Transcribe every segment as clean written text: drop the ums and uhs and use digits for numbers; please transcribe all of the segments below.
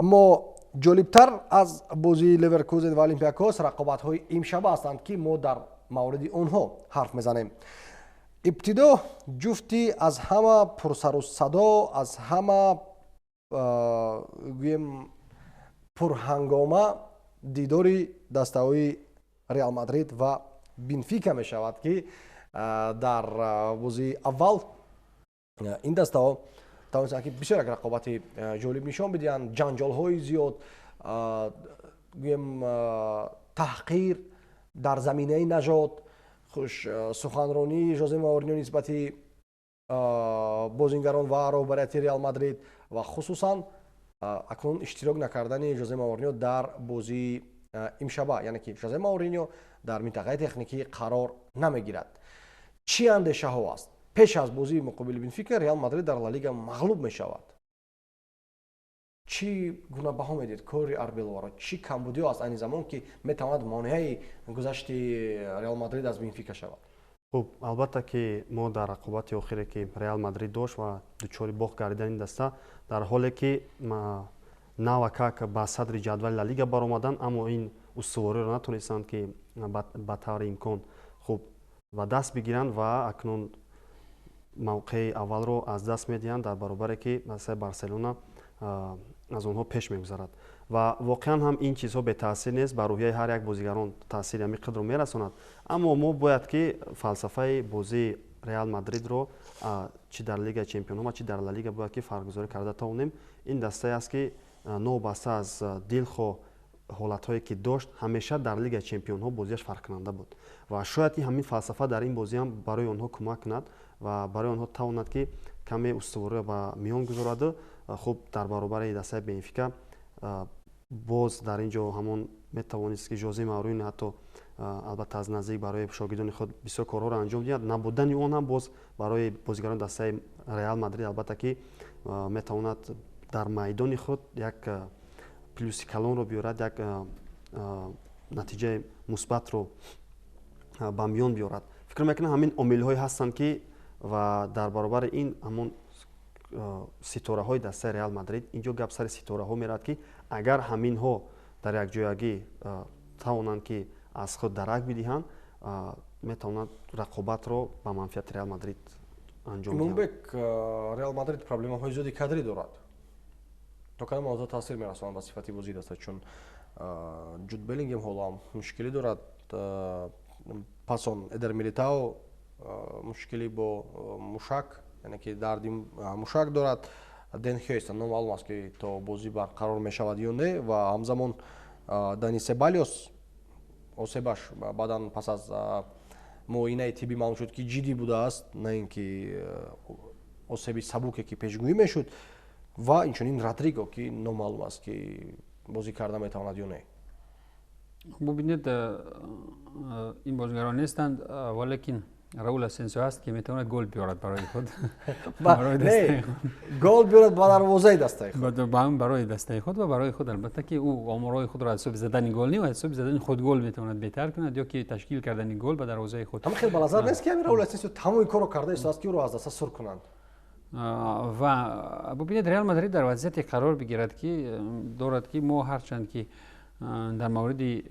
Аммо ҷолибтар аз бозии Леверкузен ва Олимпиакос рақобатҳои имшаба ҳастанд, ки мо дар мавриди онҳо ҳарф мезанем. Ибтидо ҷуфти аз ҳама пурсару садо, аз ҳама, гӯем, пурҳангома дидори дастаҳои Реал Мадрид ва Бенфика мешавад, ки дар бозии аввал ин дастаҳо тавонистанд, ки бисёр як рақобати ҷолиб нишон бидиҳанд. Ҷанҷолҳои зиёд, гӯем, таҳқир дар заминаи нажод, хуш суханронии Жозе Мауриньо нисбати бозингарон ва роҳбарияти Реал Мадрид ва хусусан акнун иштирок накардани Жозе Мауриньо дар бозии имшаба, яъне ки Жозе Мауриньо дар минтақаи техникӣ қарор намегирад. Чӣ андешаҳо аст? Пеш аз бозии муқобили Бенфика Реал Мадрид дар Ла Лига мағлуб мешавад. Чӣ гуна баҳо медиҳед кори Арбелоаро? Чӣ камбудиҳо аст айни замон, ки метавонад монеаи гузашти Реал Мадрид аз Бенфика шавад? Хуб, албатта ки мо дар рақобати охире, ки Реал Мадрид дошт ва дучори бохт гардидани даста, дар ҳоле ки навакак ба садри ҷадвали Ла Лига баромаданд, аммо ин устувориро натонистанд, ки ба таври имкон хуб ба даст бигиранд ва акнун мавқеи аввалро аз даст медиҳанд, дар баробаре ки дастаи Барселона аз онҳо пеш мегузарад. Ва воқеан ҳам ин чизҳо бетаъсир нест, ба рӯҳияи ҳар як бозигарон таъсири ҳамин қадро мерасонад. Аммо мо бояд ки фалсафаи бозии Реал Мадридро чӣ дар Лигаи чемпионҳо ва чӣ дар Ла Лига бояд ки фарқгузорӣ карда тавонем. Ин дастае аст, ки новобаста аз дилхоҳ ҳолатҳое, ки дошт, ҳамеша дар Лигаи чемпионҳо бозиаш фарқкунанда буд ва шояд ки ҳамин фалсафа дар ин бозӣ ҳам барои онҳо кӯмак кунад ва барои онҳо тавонад, ки каме устувориро ба миён гузораду хуб дар баробари дастаи Бенфика боз дар ин ҷо ҳамон метавонист, ки Жозе Мауриньо ҳатто албатта аз наздик барои шогирдони худ бисёр корҳоро анҷом диҳад. Набудани он ҳам боз барои бозигарони дастаи Реал Мадрид албатта ки метавонад дар майдони худ як плюси калонро биёрад, як натиҷаи мусбатро ба миён биёрад. Фикр мекунам, ҳамин омилҳое ҳастанд, ки ва дар баробари ин ҳамон ситораҳои дастаи Реал Мадрид. Ин ҷо гап сари ситораҳо меравад, ки агар ҳаминҳо дар якҷоягӣ тавонанд, ки аз худ дарак бидиҳанд, метавонанд рақобатро ба манфиати Реал Мадрид анҷом. Имомбек, Реал Мадрид проблемаҳои зиёди кадрӣ дорад. То кадом андоза таъсир мерасонад ба сифати бозии даста? Чун Ҷуд Беллингем ҳоло ҳам мушкилӣ дорад, пас он Эдер Милитао мушкилӣ бо мушак, яъне ки дарди мушак дорад, Дин Хойсен номаълум аст, ки то бозӣ барқарор мешавад ё не, ва ҳамзамон Дани Себалиос осебаш баъдан пас аз муоинаи тиббӣ маълум шуд, ки ҷиддӣ будааст, на ин ки осеби сабуке, ки пешгӯӣ мешуд, ва инчунин Родриго, ки номаълум аст, ки бозӣ карда метавонад ё не. Бубинед, ин бозигарон нестанд, валекин Раул Асенсио ҳаст, ки метавонад гол биёрад барои худ. Гол биёрад ба дарвозаи дастаи худ. Барои дастаи худ ва барои худ. Албатта ки ӯ оморҳои худро аз ҳисоби задани гол не, аз ҳисоби задани худ гол метавонад беҳтар кунад ё ки ташкил кардани гол ба дарвозаи худ. Ҳама хел ба назар нест, ки ҳамин Раул Асенсио тамоми корро карда истодааст, ки ӯро аз даста сур кунанд? Ва бубинед, Реал Мадрид дар вазъияте қарор бигирад, ки дорад, ки мо ҳарчанд ки дар мавриди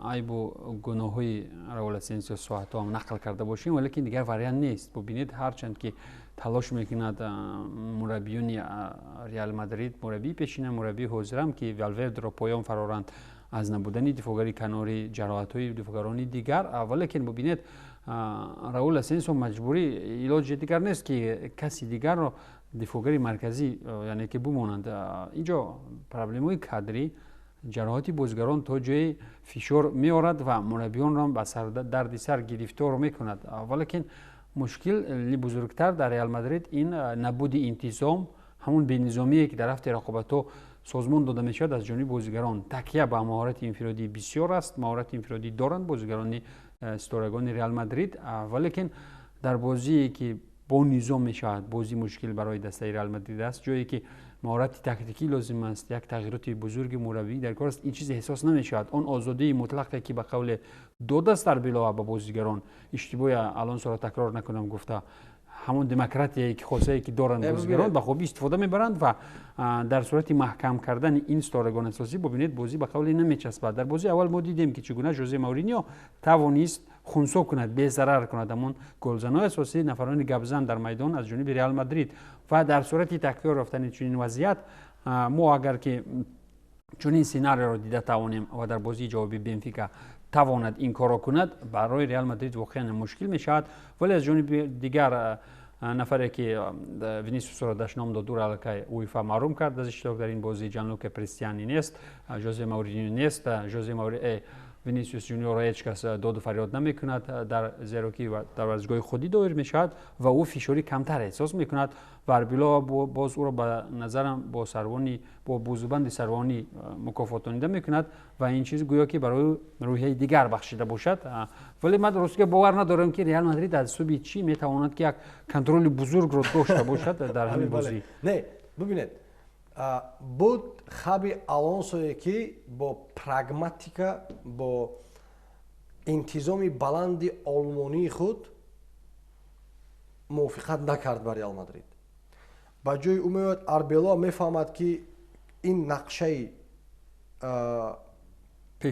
айбу гуноҳҳои Раул Асенсио соатҳо ҳам нақл карда бошем, валекин дигар вариант нест. Бубинед, ҳарчанд ки талош мекунад мураббиёни Реал Мадрид, мураббии пешина, мураббии ҳозирам, ки Валвердро поён фароранд аз набудани дифоъгари канорӣ, ҷароҳатҳои дифоъгарони дигар, валекин бубинед, Раул Асенсио маҷбурӣ, илоҷи дигар нест, ки каси дигарро дифоъгари марказӣ, яъне ки бимонанд. Инҷо проблемаҳои кадрӣ, ҷароҳати бозигарон то ҷое фишор меорад ва мураббиёнро ба дарди сар гирифтор мекунад. Валекин мушкили бузургтар дар Реал Мадрид ин набуди интизом, ҳамон бенизомие, ки дар рафти рақобатҳо созмон дода мешавад аз ҷониби бозигарон. Такя ба маҳорати инфиродӣ бисёр аст, маҳорати инфиродӣ доранд бозигарони ситорагони Реал Мадрид, валекин дар бозие, ки бо низом мешавад, бозӣ мушкил барои дастаи Реал Мадрид аст. Ҷое ки маҳорати тактикӣ лозим аст, як тағйироти бузурги мураббӣ дар кор аст, ин чизе эҳсос намешавад. Он озодии мутлақе, ки ба қавле додааст Арбелоа ба бозигарон, иштибоҳи Алонсоро такрор накунам гуфта, Ҳамон демократияе ки хосае ки доранд бозигарон, ба хубӣ истифода мебаранд ва дар сурати маҳкам кардани ин ситорагони асосӣ, бубинед, бозӣ ба қавле намечаспад. Дар бозии аввал мо дидем, ки чӣ гуна Жозе Мауриньо тавонист хунсо кунад, безарар кунад ҳамон голзанои асосӣ, нафарони гапзан дар майдон аз ҷониби Реал Мадрид. Ва дар сурати такрор ёфтани чунин вазъият, мо агар ки чунин сценариоро дида тавонем ва дар бозии ҷавоби Бенфика тавонад ин корро кунад, барои Реал Мадрид воқеан мушкил мешавад. Вале аз ҷониби дигар, нафаре ки Винисиусро дашном дод, ӯро аллакай УЕФА маҳрум кард аз иштирок дар ин бозӣ. Ҷанлука Престиани нест, Жозе Мауриньо нест, Жозе Маури Винисиус Жуниорро ҳеҷ кас доду фарёд намекунад, дар зеро ки дар варзишгоҳи худӣ доир мешавад ва ӯ фишори камтар эҳсос мекунад. Ва Арбелоа боз ӯро, ба назарам, бо сарвони, бо бузубанди сарвонӣ мукофотонида мекунад ва ин чиз гӯё ки барои рӯҳияи дигар бахшида бошад. Вале ман ростига бовар надорам, ки Реал Мадрид аз ҳисоби чӣ метавонад, ки як контроли бузургро дошта бошад дар ҳамин бозӣ. Не, бибинед, буд Хаби Алонсое, ки бо прагматика, бо интизоми баланди олмонии худ мувофиқат накард ба Реал Мадрид. Ба ҷои ӯ меояд Арбелоа. Мефаҳмад, ки ин нақшаи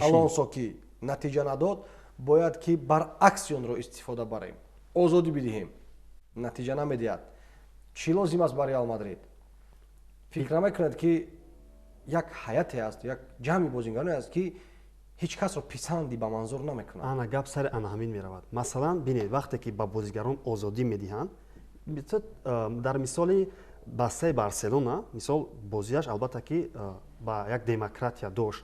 Алонсо ки натиҷа надод, бояд ки баръакси онро истифода барем, озодӣ бидиҳем. Натиҷа намедиҳад. Чӣ лозим аст ба Реал Мадрид? Фикр намекунад, ки як ҳайате аст, як ҷамъи бозингароне аст, ки ҳеҷ касро писанди ба манзур намекунад? Ана, гап сари ана ҳамин меравад. Масалан, бинед, вақте ки ба бозигарон озодӣ медиҳанд, дар мисоли бастаи Барселона, мисол, бозиаш албатта ки ба як демократия дошт,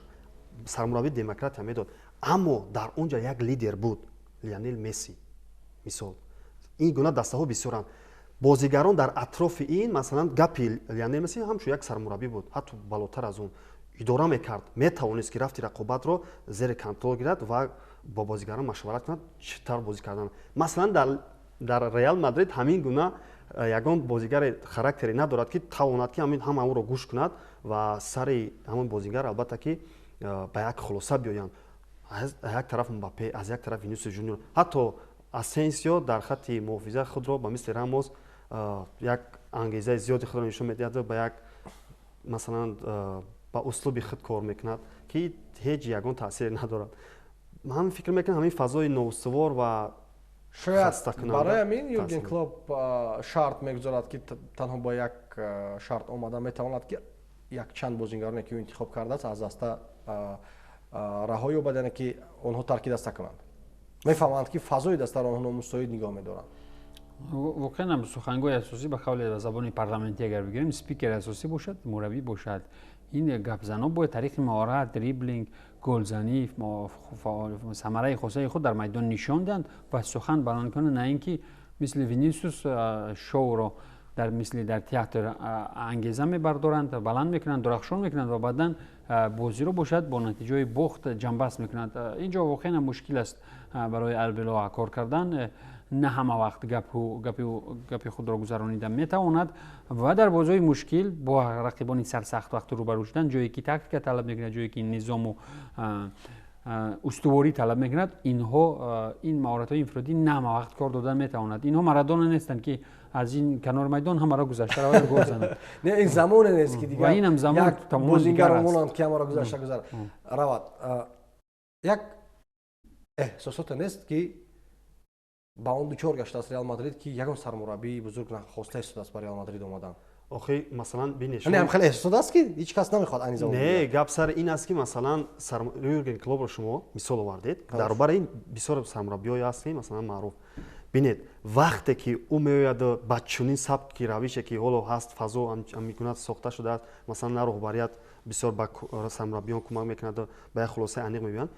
сармураббӣ демократия медод, аммо дар он ҷа як лидер буд, Лионел Месси. Мисол, ин гуна дастаҳо бисёранд. Бозигарон дар атрофи ин, масалан, гапи Лионел Месси ҳамчун як сармураббӣ буд, ҳатто балотар аз он идора мекард, метавонист, ки рафти рақобатро зери контрол гирад ва бо бозигарон машварат кунад, чӣ тавр бозӣ кардан. Масалан, дар Реал Мадрид ҳамин гуна ягон бозигаре характере надорад, ки тавонад, ки ҳамин ҳама ӯро гӯш кунад ва сари ҳамон бозигар, албатта ки, ба як хулоса биёянд. Аз як тараф Мбаппе, аз як тараф Винисиус Жуниор, ҳатто Асенсио дар хатти муҳофиза худро ба мисли Рамос як ангезаи зиёди худро нишон медиҳад, ба як, масалан, ба услуби худ кор мекунад, ки ҳеҷ ягон таъсире надорад. Ман фикр мекунам, ҳамин фазои ноустувор ва Шояд барои ҳамин Юрген Клоп шарт мегузорад, ки танҳо бо як шарт омада метавонад, ки якчанд бозингароне, ки ӯ интихоб кардааст, аз даста раҳо ёбад, яъне ки онҳо тарки даста кунанд. Мефаҳманд, ки фазои дастаро онҳо номусоид нигоҳ медоранд. Воқеан ҳам, сухангӯи асосӣ, ба қавле ба забони парламентӣ агар бигирем, спикери асосӣ бошад, мураббӣ бошад. Ин гапзанҳо бояд тариқи маҳорат, дриблинг, голзанӣ, самараи хосаи худ дар майдон нишон диҳанд ва сухан баланд кунанд, на ин ки мисли Винисиус шоуро дар мисли дар театр ангеза мебардоранд, баланд мекунанд, дурахшон мекунанд ва баъдан бозиро бошад бо натиҷаи бохт ҷамъбаст мекунанд. Ин ҷо воқеан мушкил аст барои Арбелоа кор кардан. На ҳама вақт гапи худро гузаронида метавонад ва дар бозиҳои мушкил бо рақибони сарсахт вақти рӯбарӯ шудан, ҷое ки тактика талаб мекунад, ҷое ки низому устуворӣ талаб мекунад, инҳо, ин маҳоратҳои инфиродӣ на ҳама вақт кор дода метавонад. Инҳо Марадона нестанд, ки аз ин канори майдон ҳамаро гузашта равад, гол занад. Не, ин замоне нест, ки дигар инам замон бозингаро монанд, ки ҳамаро гузашта гузар равад. Як эҳсосоте нест, ки ба он дучор гаштааст Реал Мадрид, ки ягон сармураббии бузург нахоста истодааст ба Реал Мадрид омадан. Охи, масалан, бинед. Ҳам хеле эҳсосот аст, ки ҳеҷ кас намехоҳад ани замон. Не, гап сари ин аст, ки масалан, Юрген Клопро шумо мисол овардед, дар баробари ин бисёр сармураббиҳое ҳаст, ки масалан маъруф. Бинед, вақте ки ӯ меояд ба чунин сабки равише, ки ҳоло ҳаст, фазо ҳамин сохта шудааст, масалан, на роҳбарият бисёр ба сармураббиён кӯмак мекунад, ба як хулосаи аниқ мебиёянд,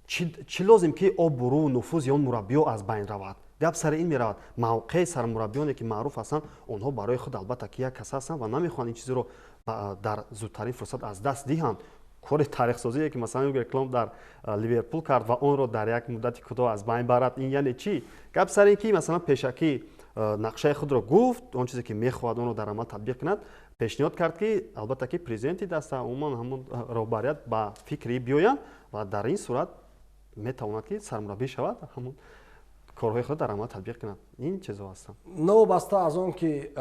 чӣ лозим, ки обрӯ, нуфузи он мураббиҳо аз байн равад? Гап сари ин меравад. Мавқеи сармураббиёне, ки маъруф ҳастанд, онҳо барои худ, албатта ки, як кас ҳастанд ва намехоҳанд ин чизеро дар зудтарин фурсат аз даст диҳанд. Кори таърихсозие, ки масалан Юрген Клоп дар Ливерпул кард ва онро дар як муддати кӯтоҳ аз байн барад, ин яъне чӣ? Гап сари ин, ки масалан пешакӣ нақшаи худро гуфт, он чизе ки мехоҳад, онро дар амал татбиқ кунад, пешниҳод кард, ки албатта ки президенти даста, умуман ҳамон роҳбарият ба фикри биёянд ва дар ин сурат метавонад, ки сармураббӣ шавад ҳамон. Корҳои худро дар амал татбиқ кунад. Ин чизҳо ҳастанд. Новобаста аз он ки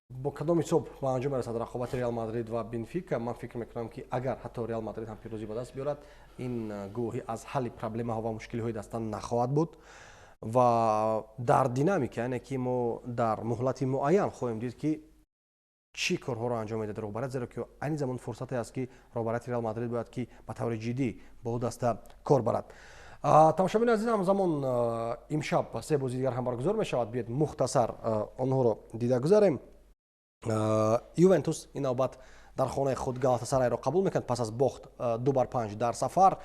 бо кадом ҳисоб ба анҷом мерасад рақобати Реал Мадрид ва Бенфика, ман фикр мекунам, ки агар ҳатто Реал Мадрид ҳам пирӯзӣ ба даст биёрад, ин гувоҳӣ аз ҳалли проблемаҳо ва мушкилиҳои даста нахоҳад буд ва дар динамика, яъне ки мо дар муҳлати муайян хоҳем дид, ки чӣ корҳоро анҷом медиҳад роҳбарият, зеро ки айни замон фурсате аст, ки роҳбарияти Реал Мадрид бояд ки ба таври ҷиддӣ бо даста кор барад. Тамошобини азиз, ҳамзамон имшаб се бозии дигар ҳам баргузор мешавад. Биёед, мухтасар онҳоро дида гузарем. Ювентус ин навбат дар хонаи худ Галатасарайро қабул мекунад пас аз бохт 2-5 дар сафар.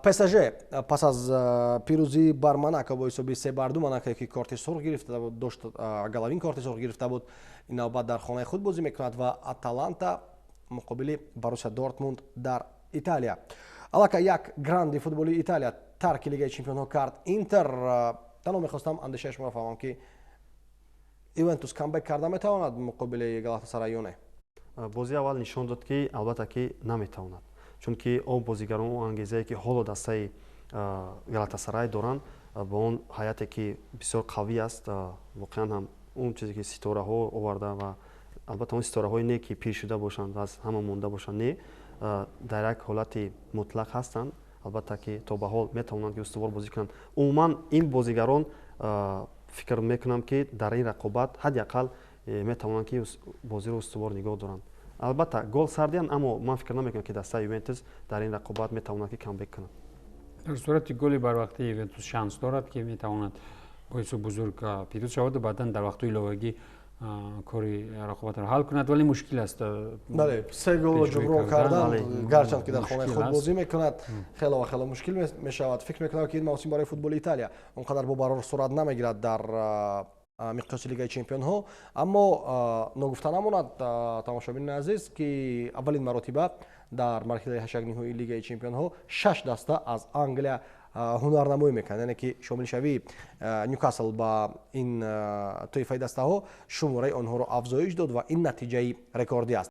ПСЖ пас аз пирӯзӣ бар Монако бо ҳисоби 3-2, Монако, ки корти сурх гирифта буд дошт, Головин корти сурх гирифта буд, ин навбат дар хонаи худ бозӣ мекунад ва Аталанта муқобили Боруссия Дортмунд дар Италия. Аллакай як гранди футболи Италия тарки Лигаи чемпионҳо кард, Интер. Танҳо мехостам андешаи шуморо фаҳмам, ки Ювентус камбек карда метавонад муқобили Галатасарай ё не? Бозии аввал нишон дод, ки албатта ки наметавонад, чунки он бозигарон, он ангезае, ки ҳоло дастаи Галатасарай доранд, бо он ҳайате, ки бисёр қавӣ аст, воқеан ҳам он чизе, ки ситораҳо оварда ва албатта он ситораҳое не, ки пир шуда бошанд ва аз ҳама монда бошанд, не, дар як ҳолати мутлақ ҳастанд. Албатта ки то ба ҳол метавонанд, ки устувор бозӣ кунанд. Умуман, ин бозигарон, фикр мекунам, ки дар ин рақобат ҳадди ақал метавонанд, ки бозиро устувор нигоҳ доранд. Албатта, гол сар диҳанд, аммо ман фикр намекунам, ки дастаи Ювентус дар ин рақобат метавонад, ки камбек кунад. Дар сурати голи барвақтии Ювентус шанс дорад, ки метавонад бо ҳисоби бузург пирӯз шаваду баъдан дар вақтҳои иловагӣ кори рақобатро ҳал кунад, вале мушкил аст. Бале, се голро ҷуброн кардан, гарчанд ки дар хонаи худ бозӣ мекунад, хело ва хело мушкил мешавад. Фикр мекунам, ки ин мавсим барои футболи Италия он қадар бо барор сурат намегирад дар миқёси Лигаи чемпионҳо. Аммо ногуфта намонад, тамошобини азиз, ки аввалин маротиба дар марҳилаи ҳаштякниҳоии Лигаи чемпионҳо шаш даста аз Англия ҳунарнамоӣ мекунад, яъне ки шомилшавии Нюкасл ба ин тоифаи дастаҳо шумораи онҳоро афзоиш дод ва ин натиҷаи рекордӣ аст.